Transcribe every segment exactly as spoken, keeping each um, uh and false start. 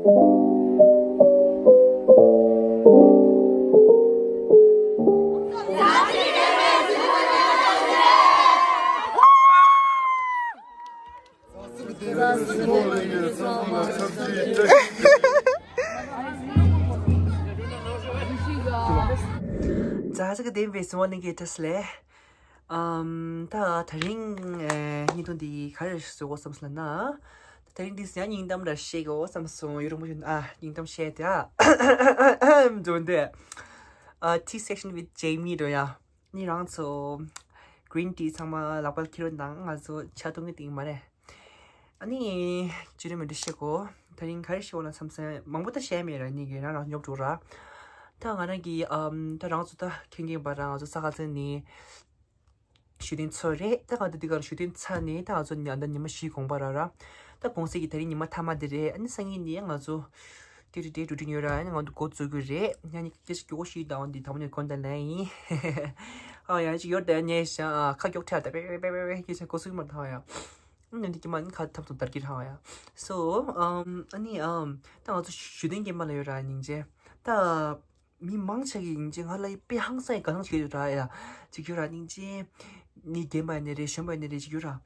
ཛ་ཅིག་བདེན་པའི་སྲིད་དབང་གླིང་གི་བཀྲ་ཤིས་བདེ་ལེགས། ཨམ། ད་དེ་རིང་ཨེ་བརྙན་ཐུང་འདི་ག་རེ་བཟོ་དགོས་བསམ་སོང་ལབ་ན། ད་དེ་རིང་འདི་ཟེར་ཡ་སྙིང་གཏམ་ར་བཤད་དགོས་བསམ་སོང་། ཡུ་རོ་མོ་ཡུན་ཨ་སྙིང་གཏམ་བཤད་དེ་ཨ་འདོན་དེ། ཨ། Tea Session with Jamie འགྲོ་ཡ། ནི་རང་ཚོ་green tea ཚང་མ་ལག་པ་ལ་འཁྱེར་རོགས་གནང་། ང་ཚོ་ཇ་འཐུང་གི་སྟེང་མ་རེད། ཨ་ནི་ཅི་རེད་མི་འདྲ་བཤད་གོ། དེ་རིང་ག་རེ་བཤད་གོ་ལ་བསམ་སོང་། མང་པོ་ད་བཤད་མེད་ར། ནི་གི་རང་རང་ཉོབ་འགྲོ་ར། ད་ང་རང་གི་ཨམ་ད་རང་ཚོ་ད་མཁྱེན་མཁྱེན་པ་ར། ང་ཚོ་ས་ཁ་ཚན་ནི་ཞུ་ཐེངས་ཚོ་རེད། ད་ང་ད་འདི་གར་ཞུ་ཐེངས་ཚ་ནི་ད་ང་ཚོ་ཉ་ད་ཉི་མ་བཞི་གོང་པ་ར་ར། ད་གུང་སེང་གི་དེ་རིང་ཉི་མ་མཐའ་མ་འདི་རེད། ཨ་ནི་སང་ཉིན་ནི་ང་ཚོ་ཏི་རི་ཏི་རུ་ཏི་ཡོད་ར། ཨ་ནི་ང་ཚོ་འགོ་བཙུགས་གི་རེད། ཉ་ནི་སྐད་ཆ་སྐྱོ་བོ་ཞིག་དང་འདི་དང་པོ་ནས་གོན་ད་ལན་ཡིན། ཨ་ཡ་ཅིག་ཡོད་དེ་ཉེ་ཤ་ཨ་ཁ་སྐྱོག་ཁྲ་ད་པེ་པེ་པེ་པེ་པེ་སྐད་ཆ་གོ་སུ་མ་ཐང་ཡ། ཨ་ནི་འདི་ཀྱི་མ་ནི་ཁ་ཐབ་ཐུབ་དར་གི་ཧ་ཡ། སོ་ཨམ་ཨ་ནི་ཨམ་ད་ང་ཚོ་ཞུ་ཐེངས་རྒན་པ་ལ་ཡོད་ར། སྙིང་རྗེ། ད་མི་མང་ཆེ་གི་སྙིང་རྗེ་ང་ལ་དཔེ་ཧང་སང་ཡི་དགའ་སྣང་བྱེད་ཀྱི་ཡོད་ར་ཡ། ཅིག་ཡོད་ར་སྙིང་རྗེ། ནི་རྒན་པ་ཡིན་ནི་རེད། གཞོན་པ་ཡིན་ནི་རེད། ཅིག་ཡོད་ར།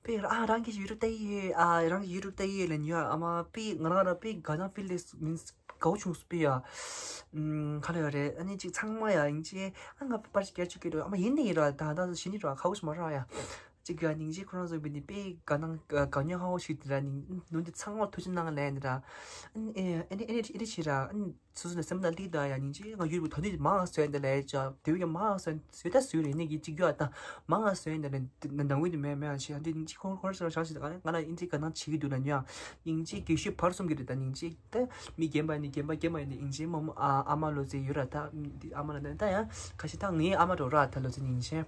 དཔེ་ཨ་རང་གི་ཡུ་ཊུབ་ལྟ་ཡི་ཡོད། ཨ་རང་གི་ཡུ་ཊུབ་ལྟ་ཡི་ཡོད་ལབ་ནི་ཡོད། ཨ་མ་དཔེ་ང་རང་ར་དཔེ་དགའ་སྣང་ཕིལ་ལེ་མིན་དགའ་བོ་བྱུང་སོང་དཔེ་ཡ། ཨམ་ག་ལ་ཡོད་རེད། ཨ་ནི་ཅིག་ཚང་མ་ཡ་སྙིང་རྗེ། ཨ་ང་པར་ཅིག་རྒྱག་བཅུག་གི་འདུག་ཨ་མ་ཡིན་ནི་ཡིན་ར། ད་ད་གཞི་ནི་ར་ཁ་བོ་ཞིག་མ་ར་ཡ། ཅིག་ཡ་སྙིང་རྗེ། ཁོ་རང་ཚོ་བི་ནི་དཔེ་དགའ་སྣང་དགའ་ཉོ་ཧ་བོ་ཞིག་དེ་ར། ནི་ནུ་འདི་ཚང་མ་ཐུགས་རྗེ་གནང་ལན་དེ་ར། ཨ་ནི་ཨེ་ཨ་ནི་ཨེ་ནི་ཨེ་ནི་ཞིག་ར། ཨ་ནི་སོ་སོ་ནས་སེམས་ནང་ལི་ད་ཡ་སྙིང་རྗེ། ང་ཡུལ་བུ་ད་ནི་མང་ང་སོན་དེ་ལས་ཅ་དེ་བས་ཀྱང་མང་ང་སོན་སོས་ད་སུས་ལས་ནི་གི་ཅིག་ཡོད་ཨ། ད་མང་ང་སོན་དེ་ལས་ནང་ངུས་དེ་མེད་མེད་ཨ་ཞེ། ཨ་འདི་སྙིང་རྗེ་ཁོང་ཁོང་ཚོ་རང་ཞིག་ད་ང་ལ་ཨིན་ཏི་ག་ནང་བྱེད་ཀྱི་འདུག་ལ་ཉོ་ཡ། སྙིང་རྗེ་དགེ་བཤེས་བར་གསུམ་གྱི་རེད། ད་སྙིང་རྗེ་ད་མི་རྒན་པ་ནི་རྒན་པ་རྒན་པ་ཡིན་ནི་སྙིང་རྗེ། མ་མོ་ཨ་ཨ་མ་ལོ་ཙེ་ཡོད་ར། ད་འདི་ཨ་མ་ལ་ད་ད་ཡ་ཁ་ཤས་ད་ངའི་ཨ་མ་རོ་ར། ད་ལོ་ཙེ་སྙིང་རྗེ།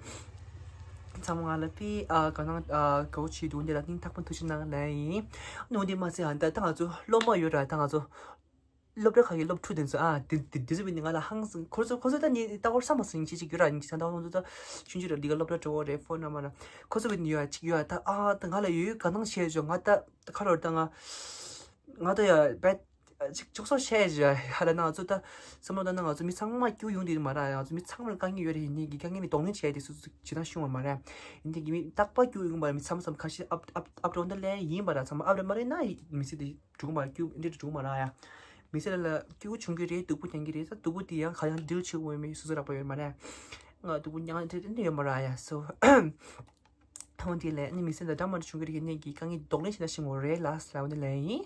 ཚང་མ་ང་ལ་དཔེ་ཨ་དགའ་སྣང་ཨ་དགའ་བོ་བྱེད་འདུག་འདི་ལ་སྙིང་ཐག་པ་ཐུགས་རྗེ་གནང་ལན་ཡིན། ནོ་འདི་མ་ཟད་ཨ་ད་ད་ང་ཚོ་སློབ་མ་ཡོད་ར། ད་ང་ཚོ་སློབ་གྲྭ་ཁག་གི་སློབ་ཕྲུག་དེ་ཚོ་ཨ་དེ་དེ་དེ་ཚོ་བི་ནི་ང་ལ་ཧང་སང་། ཁོ་ཚོ་ཁོ་ཚོ་ད་ནི་ལྟ་བར་བསམ་མ་སོང་ཅི་ཅིག་ཡོད་ར། ནི་ཅི་ད་ད་ཁོ་ཚོ་ད་ཆུང་ཆུང་ར་འདི་ག་སློབ་གྲྭ་འགྲོ་བ་རེད། ཕོན་ནམ་མ་ར་ཁོ་ཚོ་བི་ནི་ཡོད་ཅིག་ཡོད་ཨ། ད་ཨ་ད་ང་ལ་ཡོད་དགའ་སྣང་བྱས་བྱོ། ང་ད་ད་ཁ་ལོར་ད་ང་ང་ད་ཡ་བད་ཅིག་ཅོག་ཙོ་བཤད་ཅིག་ཡ་ཧ་ལ་ན་ང་ཚོ་ད་བསམ་བློ་བཏང་ན་ང་ཚོ་མི་ཚང་མ་སྐྱུག་ཡོང་དུས་མ་ར། ང་ཚོ་མི་ཚང་མ་ལ་དཀའ་ངལ་ཡོད་རེད། ཡིན་ནའི་གི་དཀའ་ངལ་ནི་གདོང་ལེན་བྱས་ཏེ་སོ་སོ་ཇི་ལྟར་བྱུང་བ་མ་རེད། ཡིན་ནའི་གི་མི་རྟག་པར་སྐྱུག་ཡོང་བ་རེད། མི་ཚང་མ་ཚང་མ་ཁ་ཤས་ཨབ་ཨབ་ཨབ་ཏོན་ད་ལན་ཡིན་པ་ར། ཚང་མ་ཨབ་རེད་མ་རེད་ན་མི་ཚེ་འདི་འགྲུབ་མ་རེད། སྐྱུག་འདི་འགྲུབ་མ་ར་ཡ། མི་ཚེ་ལ་སྐྱུག་བྱུང་གི་རེད། སྡུག་པོ་མྱངས་ཀྱི་རེད། ད་སྡུག་པོ་དེ་ཡང་ག་ཡང་ཌིལ་བྱེད་དགོས་ཡོད་མེད་སོ་སོ་རག་པ་ཡོད་མ་རེད། ང་སྡུག་པོ་མྱངས་དེ་འདི་ཡོད་མ་ར་ཡ། སོ། ཐོང་དེ་ལས་ནི་མི་སེམས་དང་འདྲ་མ་འདྲ་བྱུང་གི་རིགས་ནས་ཀྱི་དཀའ་ངལ་གདོང་ལེན་བྱེད་ན་ཤེས་མོ་རེད་ལ་ཟེར་བ་ནི་ལན་ཡིན།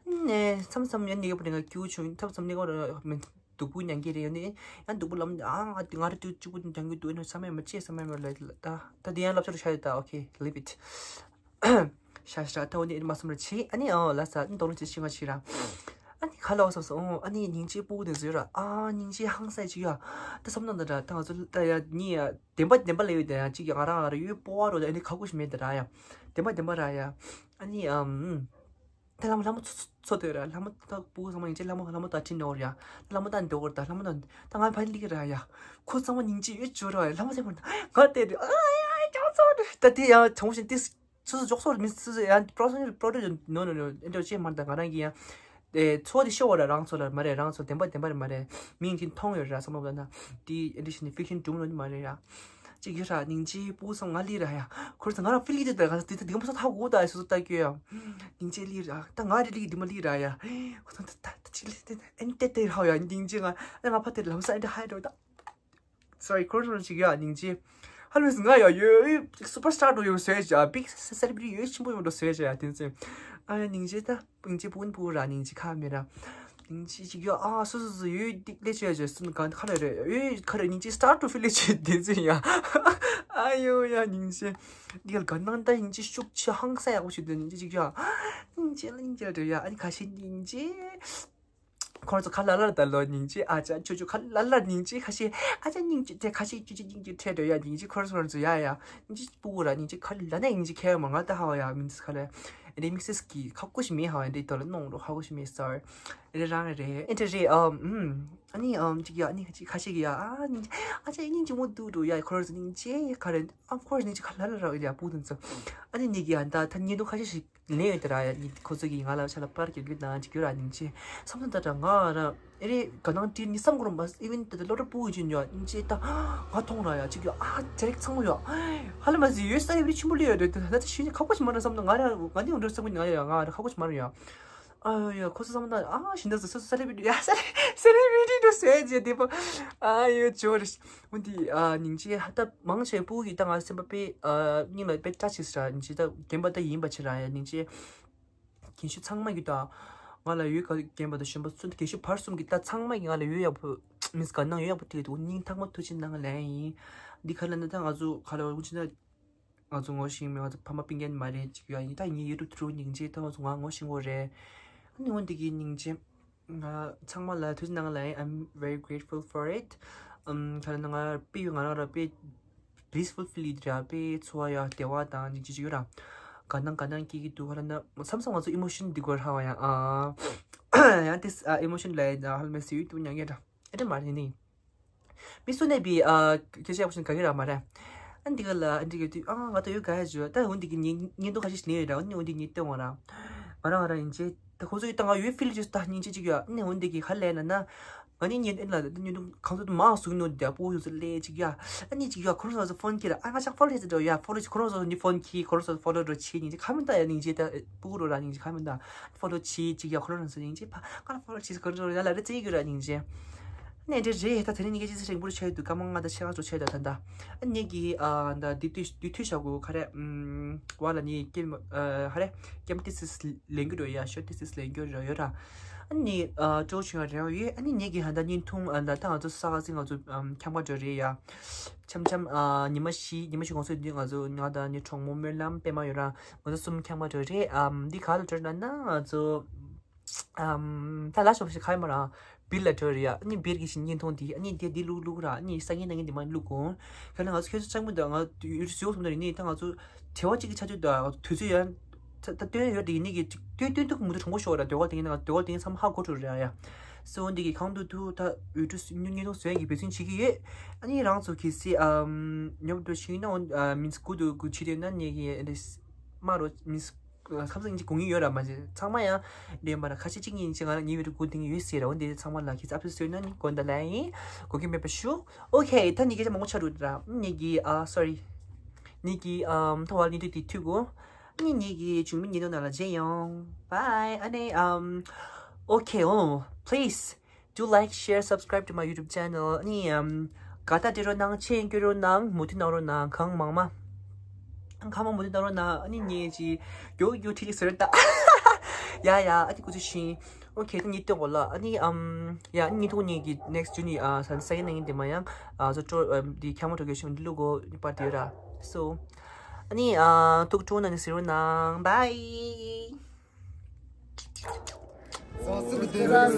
ནས་མཚམས་མཚམས་ཡང་ནི་ག་པ་རེ་ང་སྐྱུག་བྱུང་། མཚམས་མཚམས་ནི་ག་པ་རེ་མི་སྡུག་པོ་མྱངས་ཀྱི་རེད། ཡང་ནི་ཡང་སྡུག་པོ་ལམ་ཨ་ང་དེ་ང་རེ་དུས་གཅིག་པུ་མྱངས་ཀྱི་འདུག་ཨེ་ནོ་བསམ་ཡང་མ་ཅེས་བསམ་ཡང་མ་ལ་ད་ད་དེ་ཡང་ལབ་ཆ་རུ་ཤ་ཡོད་ད། ཨོ་ཁེ། Leave it. ཤ་ཤ་ད་འོ་ནི་ཨེ་མ་བསམ་ར་ཆི། ཨ་ནི་ཨོ་ལ་ས་ནི་གདོང་ལེན་བྱེད་ཤི་ང་ཆི་ར། ཨ་ནི་ཁ་ལ་བ་བསམ་སོང་། ཨ་ནི་སྙིང་རྗེ་སྤུ་གུ་དེ་ཚོ་ཡོད་ར། ཨ་སྙིང་རྗེ་ཧང་སངས་ཅིག་ཡོད། ད་བསམ་སྟངས་འདི་འདྲ་ད་ང་ཚོ་ད་ཡ་ནི་ཡ་བདེན་པ་བདེན་པ་ལས་ཡོད་དེ་ཡ་གཅིག་ཡ་ང་རང་ང་རང་ཡོད་སྤོ་བ་རོ་ད་ཨ་ནི་ཁ་ཁུ་ཞིག་མེད་དེ་ར་ཡ། བདེན་པ་བདེན་པ་ར་ཡ། ཨ་ནི་ཨམ་ད་ལྷ་མོ་ལྷ་མོ་ཚོ་ཚོ་དེ་ར། ལྷ་མོ་ད་སྤུ་གུ་ཚང་མ་སྙིང་རྗེ། ལྷ་མོ་ལྷ་མོ་ད་ཁྲིད་ནོར་ཡ། ལྷ་མོ་ད་འདོག་ར། ད་ལྷ་མོ་ད་ད་ང་ཕ་ལི་གི་ར་ཡ། ཁོ་ཚང་མ་སྙིང་རྗེ་ཡོད་ཅོ་ར་ཡ། ལྷ་མོ་ཚང་མ་ང་དེ་ར་ཨ་ཡ་ཡ་ཅོ་ཚོ་ར། ད་དེ་ཡ་ཆང་ཞིང་ཏིས། སོ་སོ་འཇོག་སོགས་མི་སོ་སོ་ཡང་པྲོ་ཕེ་ཤ་ནལ་པྲོ་ཌུ་སར་ནོ་ནོ་ནོ་ཨེ་འདྲ་ཅེས་མ་ད་ང་རང་གི་ཡང་ཨེ་ཚོ་དེ་ཤོ་བ་ར། རང་ཚོ་ལ་མ་རེད། རང་ཚོ་བདེན་པ་བདེན་པ་རེད་མ་རེད། མིང་གི་མཐོང་ཡོད་ར་བསམ་བློ་ན་དེ་ཨེ་འདྲ་ཞིག་ནི་ཕིག་ཤན་སྒྲུང་ལོ་ནི་མ་རེད་ར། ཅིག་ཡོད་ར་སྙིང་རྗེ་སྤུ་གུ་ཚང་ང་ལི་ར་ཡ། ཁོར་ཚང་ང་ར་ཕི་ལི་དེ་ད་ང་དེ་ད་དེ་ག་མ་སོ་ཐག་གོ་ད་ཨེ་སོ་སོ་ལྟ་གི་ཡ། སྙིང་རྗེ་ལི་ར་ད་ང་རེ་ལི་དེ་མ་ལི་ར་ཡ། ཁོ་ཚང་ད་ད་ད་ཅིག་ལི་དེ་ཨེ་འདྲ་དེ་ར་ཡ། སྙིང་རྗེ་ང་ཨ་ང་ཕ་དེ་ལམ་སང་ཨེ་འདྲ་ཧ་ཡ་འགྲོ་ད། Sorry ཁོར་ཚོར་ཅིག་ཡ་སྙིང་རྗེ། ཧ་ལུས་ང་ཡ་ཡོད་སུ་པར་སི་ཊར་འགྲོ་ཡོད་ཟེར་བྱ། བིག་སེ་ལེ་བི་རི་ཊི་ཡོད་ཆེན་པོ་ཡོད་འགྲོ་ཟེར་བྱ་ཡ། དེ་ཚོ་ཨ་ཡ་སྙིང་རྗེ་ད་སྙིང་རྗེ་སྤུན་སྤུ་ར་སྙིང་རྗེ་ཁ་མེད་ར། སྙིང་རྗེ་ཅིག་ཡ་ཨ་སུ་སུ་སུ་ཡོད་ཏིག་ལེ་བྱས་བྱས་སུ་གང་ཁ་རེ་རེ་ཡོད་ཁ་རེ་སྙིང་རྗེ་སི་ཊར་ཊུ་ཕི་ལི་བྱས་དེ་ཚོ་ཡ། ཨ་ཡོ་ཡ་སྙིང་རྗེ། འདི་ག་དགའ་སྣང་ད་སྙིང་རྗེ་ཤུགས་ཆེ་ཧང་སང་ཡག་པོ་ཞིག་འདུག་སྙིང་རྗེ་ཅིག་ཡ། སྙིང་རྗེ་ལ་སྙིང་རྗེ་ལ་འདྲ་ཡ། ཨ་ནི་ཁ་ཤས་སྙིང་རྗེ། ཁོ་རང་ཚོ་ཁ་ལ་ལར་ད་ལོ་སྙིང་རྗེ། ཨ་ཅག་ཆུ་ཆུ་ཁ་ལ་ལར་སྙིང་རྗེ། ཁ་ཤས་ཨ་ཅག་སྙིང་རྗེ་ཐེ། ཁ་ཤས་ཆུ་ཆུ་སྙིང་རྗེ་ཐེ་འགྲོ་ཡ། སྙིང་རྗེ་ཁོ་རང་ཚོ་ཡ་ཡ། སྙིང་རྗེ་སྤུ་གུ་ར་སྙིང་རྗེ་ཁ་ལ་ན་སྙིང་རྗེ་ཁེ་མ་ང་ད་ཧ་བ་ཡ་མིན་ཁ་ལ། རེ་མིག་སེས་ཀྱི་ཁ་ཀུ་ཞིག་མེད་ཧ་བ་རེ་དོ་ལ་ནོང་རོ་ཁ་ཀུ་ཞིག་མེད་སར། རེ་རང་རེ་ཨེ་འདྲ་རེ་ཨམ་ཨམ། ཨ་ནི་ཨམ་ཅིག་ཡ་ཨ་ནི་ཅིག་ཁ་ཤས་ཀྱི་ཡ་ཨ་སྙིང་རྗེ་ཨ་ཅག་སྙིང་རྗེ་མོ་འདུག་འགྲོ་ཡ། ཁོ་རང་ཚོ་སྙིང་རྗེ་ཁ་རེ་ཨམ་ཁོ་རང་སྙིང་རྗེ་ཁ་ལ་ལར་ར་ཡ་སྤུ་གུ་དེ་ཚོ། ཨ་ནི་ནི་གི་ཡ་ད་ད་ཉེ་དུ་ཁ་ཤས་ཤིག་ལེན་ཡོད་དེ་ར་ཡ། ཁོ་ཚོ་གིས་ང་ལ་ཆ་ལ་པར་རྒྱག་རྒྱུ་དང་ཅིག་ཡོད་ར། སྙིང་རྗེ་བསམ་སོང་། ད་ད་ང་ར་ཨེ་རེད། དགའ་སྣང་སྤྲད་ནི་བསམ་གོ་ར་མ། ཨི་ཝན་ད་ད་སློབ་གྲྭ་ཕྲུ་གུ་ཅིག་ཡོད། སྙིང་རྗེ་ད་ང་མཐོང་ར་ཡ། ཅིག་ཡོད་ཨ། དེ་རིགས་ཚང་མ་ཡོད་ཧ་ལས་མ་ཟིན་ཡོད། ས་རེ་བི་རི་ཆེན་པོ་ལས་ཡོད་རེད། ད་ད་ད་ཤི་ནི་ཁག་པོ་ཞིག་མ་རེད་བསམ་ད། ང་ར་ང་ནི་འུ་འདྲ་བསམ་གི་ང་ཡ་ང་ར་ཁག་པོ་ཞིག་མ་རེད་ཡ། ཨ་ཡོ་ཡོ། ཁོ་ཚོ་བསམ་ན་ཨ་ཞིག་འདྲ་ཟེར། སོ་སོ་ས་རེ་བི་རི་ཡ། ས་རེ་ས་རེ་བི་རི་འདྲ་ཟེར་ཅེས་དེ་པ། ཨ་ཡོ་ཇོ་རེ། འོན་ཏེ་ཨ་སྙིང་རྗེ། ཧ་ད་མང་ཆེ་ཕྲུ་གུ་གི་ད་ང་སེམས་པ་དཔེ་ཨ་སྙིང་ལ་དཔེ་སྐྲག་ཆེ་ཟེར་ར། སྙིང་རྗེ་ད་རྒན་པ་ད་ཡིན་པ་ཆེ་ར་ཡ། སྙིང་རྗེ། རྒན་ཤོས་ཚང་མ་གི་ད་ང་ལ་ཡོད་ག་རྒན་པ་ད་གཞོན་པ་ཚུན་རྒན་ཤོས་བར་གསུམ་གི་ད་ཚང་མ་གི་ང་ལ་ཡོད་ཡག་པོ་མིས་དགའ་སྣང་ཡོད་ཡག་པོ་དེ་འདུག་སྙིང་ཐག་པ་ཐུགས་རྗེ་གནང་ལན་ཡིན། འདི་ག་ལ་ན་ད་ང་ཚོ་ག་ལ་བ་ཆེ་ན། ང་ཚོ་ངོ་ཤེས་མེད། ང་ཚོ་ཕ་མ་སྤུན་ཀྱག་མ་རེད་ཅིག་ཡ། ཡིན་ད་ངའི་ཡུ་ཊུབ་ཐུ་རུ་སྙིང་རྗེ་ད་ང་ཚོ་ང་ངོ་ཤེས་གོ་རེད། ཨ་ནི་འོན་ཏེ་གི་སྙིང་རྗེ། ང་ཚང་མ་ལ་ཐུགས་རྗེ་གནང་ལ། I'm very grateful for it. ཨམ་ཁ་ན་ང་དཔེ་ཡོད། ང་རང་ར་དཔེ་blissful feel ཡིད་ར་དཔེ་འཚོ་བ་ཡ་བདེ་བ་དང་ཅིག་ཅིག་ཡོད་ར། དགའ་སྣང་དགའ་སྣང་སྐྱེ་གི་འདུག་ཧ་ལ་ན་མཚམས་མཚམས་ང་ཚོ་ཨི་མོ་ཤན་འདི་གོ་ར་ཧ་བ་ཡ། ཨ་ཡང་ཏིས་ཨ་ཨི་མོ་ཤན་ལ་ཡ་ཧ་ལ་མེ་སི་ཡུ་ཊུབ་མྱང་ཡ་ར། ཨེ་འདྲ་མ་རེད་ནི། མི་སུ་ནས་པའི་ཨ་སྐད་ཆ་ཡག་པོ་ཞིག་ག་གི་ར་མ་རེད། ཨ་འདི་ག་ལ་ཨ་འདི་ག་དུས་ཨ་ང་ད་ཡོད་ག་ཡ་ཇུ་ད་འོན་འདི་གི་ཉིན་ཉིན་ཐོ་ཁ་ཤས་ཤིག་ནས་ཡོད་ར། འོན་འདི་ཉིན་སྟོན་བ་ར། ང་རང་ང་རང་ཡིན་ཅེ་ད་ཁོ་ཚོ་ཡོད་ད་ང་ཡོད་ཕིལ་ཇུས་ད་སྙིང་རྗེ་ཅིག་ཡོད། ཨ་ནི་འོན་འདི་གི་ག་ལས་ན་ན། ང་ནི་ཉིན་ཨེ་ལ་ད་ཉིན་ཐོ་གང་ཚོད་མང་སུ་ནོ་དེ་པོ་ཡོད་ཚོད་ལས་ཅིག་ཡ། ཨ་ནི་ཅིག་ཡ་ཁོ་རང་ཚོ་ཕོན་ཁྱེར་ཨ་ང་ཅག་ཕོ་ལོ་ཅིག་འགྲོ་ཡ། ཕོ་ལོ་ཅིག་ཁོ་རང་ཚོ་ནི་ཕོན་ཁྱེར་ཁོ་རང་ཚོ་ཕོ་ལོ་འགྲོ་ཆེ་ཉིན་ཅིག་ཁ་མི་ད་ཡ་སྙིང་རྗེ་ད་པུ་གུ་རོ་ར་སྙིང་རྗེ་ཁ་མི་ད། ཕོ་ལོ་ཆེ་ཅིག་ཡ་ཁོ་རང་ཚོ་སྙིང་རྗེ་ཕ། ང་ལ་ཕོ་ལོ་ཆེ་ཁོ་རང་ཚོ་ཡ་ལ་རེ་ཙེ་གི་ར་སྙིང་རྗེ། ནས་འདྲེ་རེད་ད། དེ་རིང་ཉི་གེ་ཅི་ཚེ་རིང་པོར་ཆད་འདུག་སྐར་མ་ལྔ་དང་ཕྱེད་ཀ་ཙམ་ཆད་འདུག་ད་ལྟ། ཨ་ནི་གི་ཨ་ད་དེ་དུས་དེ་དུས་ཞག་གུ་ག་རེ་ཨམ་བ་ལ་ནི་ཀེམ་ཨ་ག་རེ་ཀེམ་ཏི་སིས་ལེན་གི་རོ་ཡ། ཤོ་ཏི་སིས་ལེན་གི་རོ་ཡོད་ར། ཨ་ནི་ཨ་ཀྲོ་ཆུང་རེ་ཡོད། ཨ་ནི་ཉི་གི་ཧ་ད་ཉིན་ཐུང་ཨ་ད་ད་ང་ཚོ་ས་ག་ཟིན་ང་ཚོ་ཨམ་ཁྱམ་པ་འགྲོ་རེད་ཡ། འཆམ་འཆམ་ཨ་ཉི་མ་བཞི་ཉི་མ་བཞི་གོང་ཚོད་ང་ཚོ་ང་ད་ནི་གྲོགས་མོ་སྨོན་ལམ་པད་མ་ཡོད་ར། ང་ཚོ་གསུམ་ཁྱམ་པ་འགྲོ་རེད། ཨམ་འདི་ག་ལ་འགྲོ་ན་ན་ང་ཚོ། ཨམ་ད་ལ་ཤོག་ཤིག་ཁ་ཡ་མ་ར། བིར་ལ་འགྲོ་རེད་ཡ། ཨ་ནི་བིར་གྱི་ཤིང་ཉིན་ཐོང་དེ་ཨ་ནི་དེ་དེ་ལུག་ལུག་ར། ཨ་ནི་ས་ངན་ན་ངན་དེ་མ་ལུག་གོ། ཁ་ན་ང་ཚོ་ཁྱོད་ཚོ་ཅང་མི་འདུག་ང་ཡུལ་ཟིའུ་སོང་ད་རེད་ནི་ད་ང་ཚོ་བྲེལ་བ་གཅིག་གི་ཆ་ཆོད་འདུག་དུས་ཚོད་ཡ། ད་སྟོན་ཡོད་དེ་ནི་གི་སྟོན་སྟོན་ཐུག་མུ་ཐུག་གྲོང་པོ་ཤོག་ར། སྡོད་ག་དེ་ནི་ང་སྡོད་ག་དེ་ནི་མཚམས་ཧ་གོ་འགྲོ་རེད་ཡ། སོ་འདི་གི་གང་དུ་དུ་ད་ཡུལ་གྲུ་ཉིན་ཉིན་ཐོང་བཟོས་ཀྱི་འབད་བརྩོན་བྱེད་ཀྱི་ཡོད། ཨ་ནི་རང་ཚོ་གི་སི་ཨམ་ཉོབ་འགྲོ་ཤིང་ན་མིན་སྐུ་དུ་གུ་ཆི་རེ་ན་ནི་གི་ཨ་ནི་མ་རོ་མིན། ཁམས་སངས་ཀྱི་དགོངས་ཡིན་ཡོད་ར་མ་ཟེར། ཚང་མ་ཡང་ལེན་པ་ར་ཁ་ཤས་གཅིག་གཉིས་ཡིན་ཅིག་ང་རང་ཉེ་བའི་རུ་དགོས་དེང་ཡོད་ཟེར་ར། འོན་ཏེ་ཚང་མ་ལ་ཁྱེད་ཚོ་ཨ་ཕི་སོས་ན་ནི་དགོན་ད་ལ་ཡིན་དགོས་ཀྱི་མེད་པ་ཞུ། ཨོ་ཁེ། ད་ཉི་གེ་ཅག་མང་པོ་ཆ་རུ་ར་ཉི་གི་ཨ་སོ་རི། ཉི་གི་ཨམ་ཐོ་བ་ཉི་དུ་དེ་ཐུག་གོ། ཉི་ཉི་གི་བྱུང་མི་ཉི་དུ་ན་ལ་ཇེ་ཡོང་། Bye. ཨ་ནེ་ཨམ་ཨོ་ཁེ། ཨོ་please do like, share, subscribe to my YouTube channel. ཨ་ནི་ཨམ་ག་ད་དེ་རོ་ནང་ཆེན་གྱི་རོ་ནང་མུ་མཐུད་གནང་རོ་ནང་གང་མང་མ། ཁ་མ་མུ་དུ་ད་རོ་ན་ཨ་ནི་ཉེ་ཅི་ཡོ་ཡོ་ཐི་ལི་ཟེར་ད། ཡ་ཡ་ཨ་ཏི་ཀུ་ཅི་ཤིང་། ཨོ་ཁེ། ད་ཉི་ཏོ་གོ་ལ་ཨ་ནི་ཨམ་ཡ་ཨ་ནི་ཉི་ཐོག་ཉི་གི་next June ཨ་ས་ས་ཡ་ན་ཡིན་དེ་མ་ཡང་ཨ་ཟོ་ཏྲོ་ཨམ་དི་ཁ་མ་ཏྲོ་གེ་ཤིང་ལུ་གོ་ནི་པར་དེ་ར། So ཨ་ནི་ཨ་ཐུག་ཏྲོ་ན་ནི་ཟེར་རོ་ན། Bye. Subscribe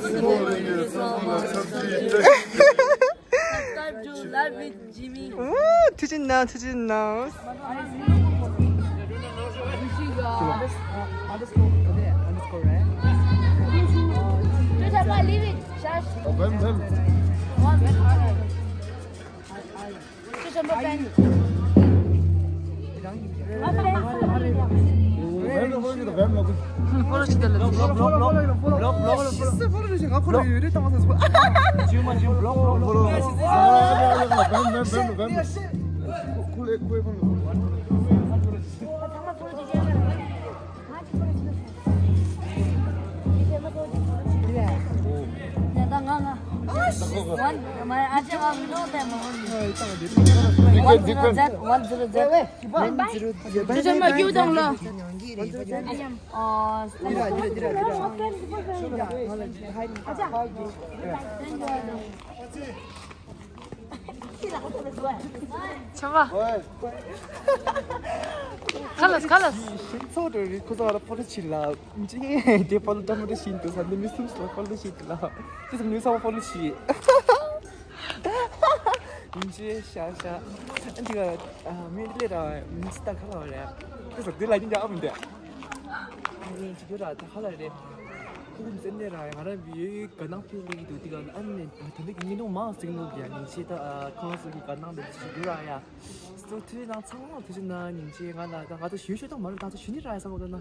to Live with Jimmy. Ooh, teaching now, teaching now. Underscore, underscore, right? Just have to leave it, Josh. One minute. ཆོ་བ། ཁ་ལགས་ཁ་ལགས། ཤིང་ཚོགས་འགྲོ་རེད། ཁོ་ཚོ་ང་ལ་ཕོ་ལོ་བྱེད་ལ། ཅི་དེ་ཕོ་ལོ་འདྲ་མི་འདྲ་ཤིང་འདུག་ས་འདི་མི་གསུམ་ཞིག་ལ་ཕོ་ལོ་བྱེད་ལ། ཅི་ཙམ་ནུས་ས་ཕོ་ལོ་བྱེད། ཅི་ཤ་ཤ། འདི་ག་མི་ལས་ར་མི་ཅི་ད་ཁ་ལ་རེད། ཅི་ཙམ་འདི་ལ་ཡིན་ཀྱང་ཨ་མི་འདྲ། ངས་ཅི་ར་ད་ཁ་ལ་རེད། ཁོ་ཁོ་མཚན་ནས་ར་ང་རང་བི་ཡོད་ག་ནང་ཕེ་ལི་འདུག་དེ་ག་ཨ་ནི་ད་འདི་གི་ཉིན་ནོ་མང་སྲིང་ནོ་གི་ཡ་ཉིན་ཆེ་ད་ཁོང་ཚོ་གི་ག་ནང་ལ་ཅི་ར་ཡ། སོ་ཐུའི་ནང་ཚང་མ་ཐུ་ཅི་ན་ཉིན་ཆེ་ང་ལ་ད་ང་ཚོ་ཞུ་ཞུ་ད་མ་རུ་ད་ཚོ་ཞུ་ནི་ར་ཡ་ས་བ་ད་ན།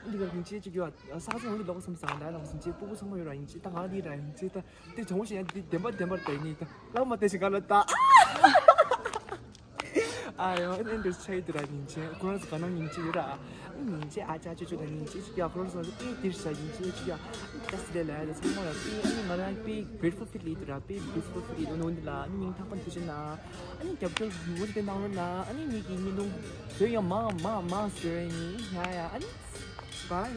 འདི་ག་ཡིན་ཅེས་ཅིག་ཡོད། ས་ཆ་འོང་འདི་ལོག་བསམ་བཟང་ལ་ལོག་བསམ་ཅེས་སྤུ་གུ་ཚང་མ་ཡོད་ར་ཡིན་ཅེས་ད་ང་འདི་ར་ཡིན་ཅེས་ད་དེ་བྱུང་ཞེས་ཡང་འདི་བདེན་པ་བདེན་པར་ད་ཡིན་ད་ལག་མ་བལྟས་ཤིང་ག་ལ་ད། ཨ་ཡོ་ཨེ་འདྲ་ཆ་ཡི་འདི་ར་ཡིན་ཅེས་ཁོ་རང་ཚོ་ག་ནང་ཡིན་ཅེས་ཡོད་ར། ཨ་ནི་ཡིན་ཅེས་ཨ་ཅག་ཅོ་ཅོ་ད་ཡིན་ཅེས་ཅིག་ཡ་ཁོ་རང་ཚོ་ཨེ་འདིར་ཤ་ཡིན་ཅེས་ཅིག་ཡ་ཨ་ནི་ད་སི་ལེ་ལ་ཡ་ད་ཚང་མ་ལ་ཨེ་ཨ་ནི་ང་རང་དཔེ་grateful feel ཡིན་འདི་ར་དཔེ་blissful feel ཡིན་འོ་འདི་ལ་ཨ་ནི་སྙིང་ཐག་པ་ཐུགས་རྗེ་གནང་། ཨ་ནི་རྒྱབ་སྐྱོར་མུ་མཐུད་གནང་རོགས་གནང་། ཨ་ནི་ངེད་ཀྱི་བརྙན་ཐུང་བཟོས་ཡོང་མ་མ་མ་བཟོས་ཡིན་ཡ་ཡ། ཨ་ནི་bye.